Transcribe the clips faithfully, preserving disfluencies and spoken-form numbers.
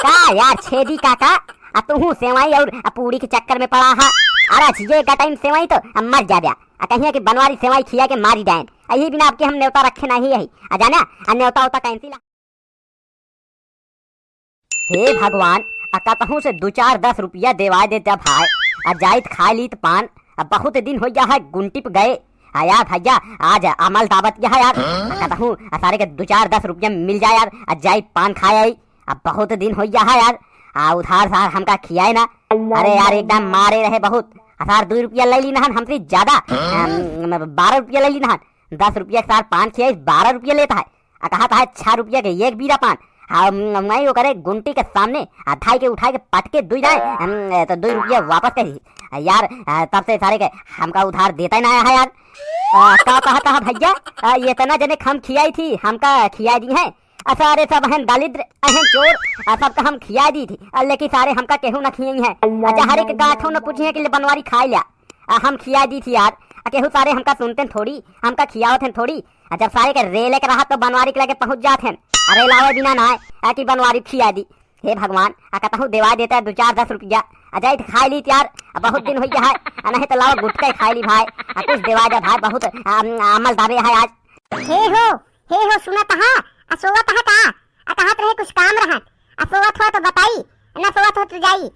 का यार छेदी काका, आ तुहू सेवई और आ पूड़ी के चक्कर में पड़ा हा। अरे ये गटाइन सेवई तो अब मर जा द्या। आ कहिया कि बनवारी सेवई खिया के मारी डायन। यही बिना आपके हम नेवता रखे नहीं है। आ जाना, आ नेवता होता कैंसिल। हे भगवान, आ कतहूँ से दो चार दस रुपया देवाय देता भाई। आ जाइत खा लीत पान। आ बहुत दिन हो गया है गुंटी पे गए। आ यार भैया, आज अमल दावत क्या है यार। आ कतहूँ आ सारे के दो चार दस रुपया मिल जाए यार। आ जाइत पान खाए आई। अब बहुत दिन हो गया है यार, आ उधार सार हमका खियाए ना। अरे यार, एकदम मारे रहे बहुत। आ सार दो रुपया ले ली नहन हमसे ज्यादा, अम, बारह रुपया ले ली नहन। दस रुपया के सार पान खियाए, बारह रुपया लेता है। आ कहा था छह रुपया के एक बीरा पान। हम, मैं वो करे गुंटी के सामने आ धाई के उठाए के पटके दुई जाए, हम, तो दो रुपया वापस करी। आ यार, आ, तब से सारे के हमका उधार देता ही ना है यार। आ, का कहा था भैया, आ, ये इतना जने हम खियाई थी, हमका खिया दी है। आ सारे सब अहन दलिद्र, अहन चोर, आ सबका हम खिया दी थी। आ लेकिन सारे हमका केहू न खियई है। आ जहरे के गाँठ हो न पूछिए कि ले बनवारी खाए लिया। आ हम खिया दी थी यार। आ केहू सारे हमका सुनते थोड़ी, हमका खियावत हैं थोड़ी। आ जब सारे के रेले के रहा तो बनवारी के लगे पहुँच जात हैं। आ रेलावे बिना ना है, आ कि बनवारी खिया दी। हे भगवान, आ कतहूँ देवा देता है दो चार दस रुपया। आ जाइत खाए ली यार, आ बहुत दिन हो गया है। आ नहीं तो लाओ गुटका ही खाए ली भाई। आ कुछ देवा दे भाई, बहुत, आ, अमल दावे है आज। हे हो, हे हो, सुनत हा? आ सोवत हा का? आ कहत रहे कुछ काम रहत। आ सोवत हो तो बताई, ना सोवत हो तो जाई।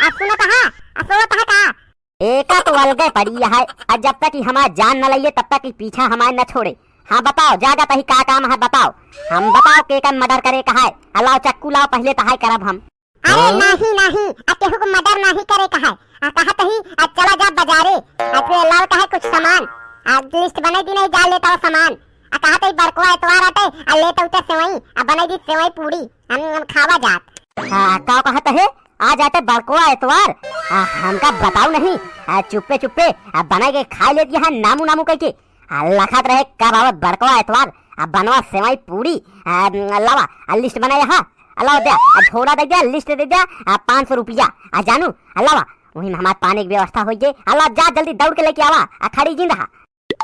आ सुनत हा? आ सोवत हा का? एका तो अलगे पड़ी है। आ जब तक कि हमार जान न लइए, तब तक कि पीछा हमार न छोड़े। हाँ बताओ, जा जा तही का काम है बताओ। हम बताओ के का मर्डर करे का है? आ लाओ चक्कू लाओ, पहले तहाई करब हम। अरे हाँ? नाही, नाही, आ केहू को मर्डर नाही करे का है। आ कहत ही, आ चला जा बाजारे, आ तू लाओ का है कुछ सामान, आ लिस्ट बनाई दी नहीं जा लेता हो सामान। आ कहत ही बड़कवा एतवार आटे, आ लेता उते सेवई, आ बनाई दी सेवई पूड़ी, हम, हम खावा जात। हाँ, का कहत है? आ जाते बड़कवा एतवार, आ हमका बताओ नहीं, आ चुप्पे चुप्पे, आ बनाई के खाए लेती है नामू नामू कह के। आ लखत रहे कब आवत बड़कवा एतवार, आ बनवा सेवई पूड़ी, आ लावा, आ लिस्ट बनाया हा, आ लावा द्या, आ झोला दे द्या, लिस्ट दे द्या, आ पाँच सौ रुपया, आ जानू, आ लावा, वही में हमार पानी की व्यवस्था हो गई, आ लावा जा जल्दी दौड़ के लेके आवा, आ खड़ी जिन रहा।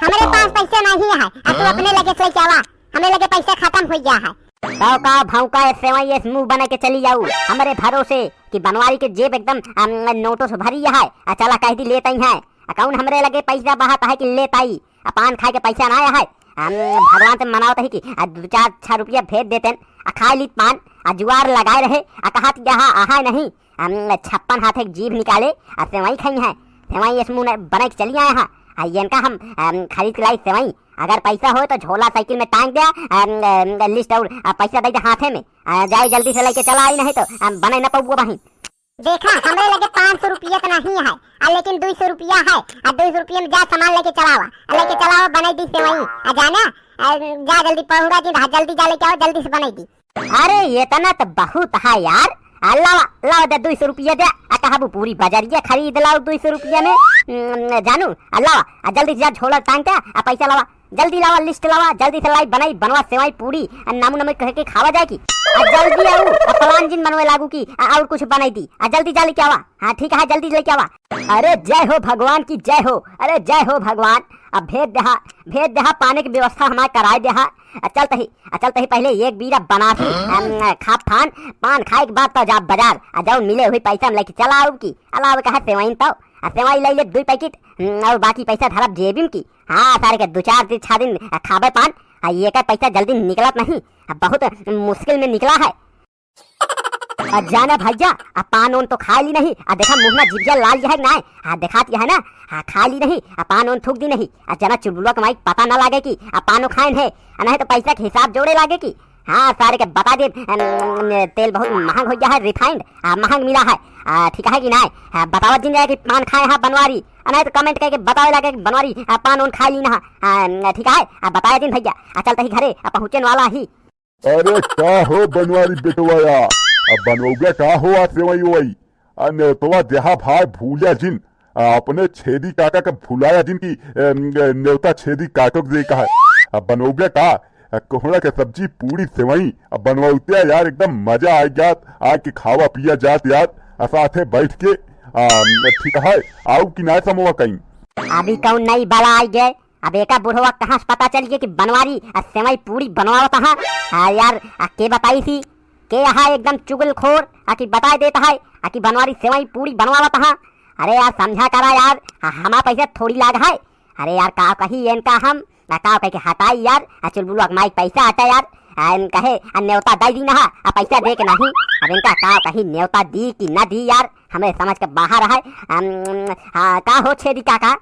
हमरे पास पैसा नहीं है, आ तू अपने लगे से लेके आवा, हमरे लगे पैसा खत्म हो गया है। तो का भौंका ये सेवई ये मुंह बना के चली जाऊ, हमरे भरोसे कि बनवारी के जेब एकदम, अम, नोटों से भरी है, आ चला कह दी लेत आई है, आ कौन हमरे लगे पैसा बहात है कि लेत आई, आ पान खाए के पैसा ना आया है। हम भगवान से मनावत ही कि आ दो चार छह रुपया भेज देतेन, आ खाए ली पान, आ जुआर लगाए रहे, आ कहत यहाँ आहा नहीं, हम छप्पन हाथ एक जीभ निकाले, आ सेवई खाई है, सेवई इस मुंह ने बना के चली आए हैं। आ इनका हम, हम खरीद के लाई सेवई, अगर पैसा हो तो झोला साइकिल में टांग दे, आ, आ, लिस्ट और, आ, पैसा दे दे हाथे में, आ, जाए जल्दी से लेके चला आई नहीं तो, आ, बने न पउबो बहिन। देखा, हमरे लगे पाँच सौ रुपया तो नहीं है, आ लेकिन दो सौ रुपया है, आ दो सौ रुपया में जा सामान लेके चलावा, आ लेके चलावा, बनाई दी सेवई, आ जाना, आ जा जल्दी पहुँगा जी, हाँ, जल्दी जा लेके आओ, जल्दी से बनाई दी। अरे, इतना तो बहुत है यार, आ लावा, लावा दे दो सौ रुपया दे, आ कहबू पूरी बजरिया खरीद लाओ दो सौ रुपया में, उम, जानू, आ लावा, आ जल्दी से जा झोला टांग के, आ पैसा लावा, जल्दी लावा, लिस्ट लावा, जल्दी से लाई बनाई, बनवा सेवई पूड़ी, आ नामू नमक कह के खावा जाए की। आ जल्दी आऊ, आ प्लान जिन बनवे लागू की, आ, और कुछ बनाई दी, आ जल्दी जा लेके आवा। हाँ ठीक है, जल्दी लेके आवा। अरे जय हो भगवान की जय हो, अरे जय हो भगवान। अब भेज देहा, भेज देहा, पानी की व्यवस्था हमार कराए देहा। आ चलत ही, आ चलत ही पहले एक बीरा बनासी, अम, खा फान, पान खाए के बाद तो जा बाजार, आ जाओ मिले हुई पैसा में लेके चला आऊ की। अलावे कहा सेवई तो, आ सेवई ले ले दुई पैकेट, हम्म, और बाकी पैसा धरब जेबिम की। हाँ, सारे के दो चार दिन, छह दिन, आ, खाबे पान, आ, ये का पैसा जल्दी निकलत नहीं, आ, बहुत मुश्किल में निकला है। आ, जाना भैया, आ, पान ओन तो खा ली नहीं, आ, देखा मुँह में जिभिया लाल यह है कि ना, आ, देखात यह है ना, आ, खा ली नहीं, आ, पान ओन थूक दी नहीं, आ, जना चुलबुलवा के माई पता ना लागे कि, आ, पानो खाएन है, आ, नहीं तो पैसा के हिसाब जोड़े लागे कि, हाँ, सारे के बता दे, अम, तेल बहुत महंग हो गया है, रिफाइंड, आ, महंग मिला है, आ, ठीक है कि ना, आ, बतावत जिन जाए कि पान खाए हाँ बनवारी, आ, नहीं तो कमेंट करके बतावे लागे कि बनवारी, आ, पान ओन खा ली ना, आ, ठीक है, आ, बताए दिन भैया, आ, चलते ही घरे, आ, पहुँचे वाला ही। अरे का हो बनवारी बेटवाया, अब बनौबे का हो आ सेवई ओवई? आ नेवतवा देहा भाई भूला जिन, आ अपने छेदी काका के भुलाया जिन की, ए, नेवता छेदी काटो के दे का है। अब बनौबे का, आ कोहड़ा के सब्जी पूड़ी सेवई, अब बनवौते यार एकदम मजा आ जात, आके खावा पिया जात यार, आ साथे बैठ के, आ ठीक है, आऊ कि ना समोआ कहीं? अभी कौन नई बला आई गए? अब एका बुढ़वा कहाँ से पता चल गया कि बनवारी आ सेवई पूड़ी बनवावत हा? हाँ यार, आ के बताई थी? के यहाँ एकदम चुगलखोर, आकि बताए देत है, आकि बनवारी सेवई पूरी बनवावत हा। अरे यार, समझा करा यार, ह-, हमा पैसा थोड़ी लाग है। अरे यार, का कही इनका हम, आ का कह के हटाई यार, आ चुलबुलवा के माई पैसा हटा यार, आ इन कहे, आ न्योता दे दी ना, आ पैसा दे के नहीं। अब इनका का कही, न्योता दी कि ना दी यार, हमें समझ के बाहर है। अम, हाँ, का हो छेदी काका?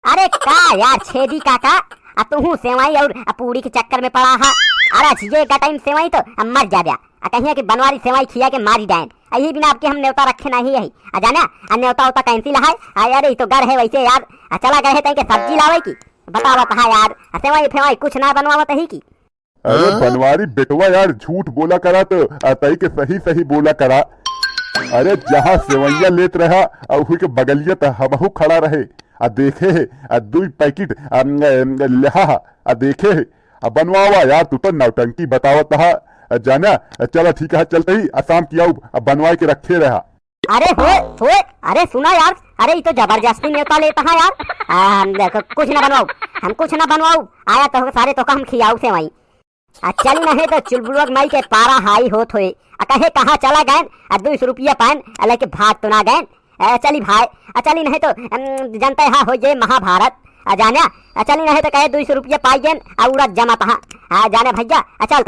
अरे का यार छेदी काका, आ तुहू सेवई और आ पूरी के चक्कर में पड़ा हा। अरे जिए का टाइम सेवई तो अब मर जा, आ कहिए कि बनवारी सेवई खिया के मारी डायन। यही बिना आपके हम न्योता रखे नहीं है। आ जाना, आ न्योता उता कैंसिल है। आ अरे, ई तो गढ़ है वैसे यार, आ चला गए है तई के सब्जी लावे की। बतावा कहा यार, आ सेवई फेवई कुछ ना बनवावत ही की। अरे हाँ? बनवारी बेटवा यार, झूठ बोला करा तो, आ, तई के सही सही बोला करा। अरे जहाँ सेवैया लेत रहा, आ, उही के बगलिया त हमहू खड़ा रहे, आ देखे है, आ दुई पैकेट, आ, न, न, लेहा हा, आ देखे है, आ बनवावा यार, तू तो नौटंकी बतावत हा, आ जाना, आ चला ठीक है, चलते ही, आ शाम की आऊ, आ बनवाए के रखे रहा। अरे होए, होए, अरे सुना यार, अरे ई तो जबरदस्ती न्योता लेता है यार। आ, हम देखो, कुछ ना बनवाऊ, हम कुछ ना बनवाऊ, आया तो सारे तो का हम खियाऊ सेवई। आ चली नहीं तो चुलबुलवा के माई के पारा हाई होत होए। आ कहे कहाँ चला गए, आ दो सौ रुपया पाएन, आ लेके भाग तो ना गए। आ चली भाई, आ चली नहीं तो, अम, जनता हा हो ये महाभारत। आ जाने, आ चली नहीं तो कहे दो सौ रुपया पाई गए, आ उड़त जमा तहा। आ जाने भैया, आ चल।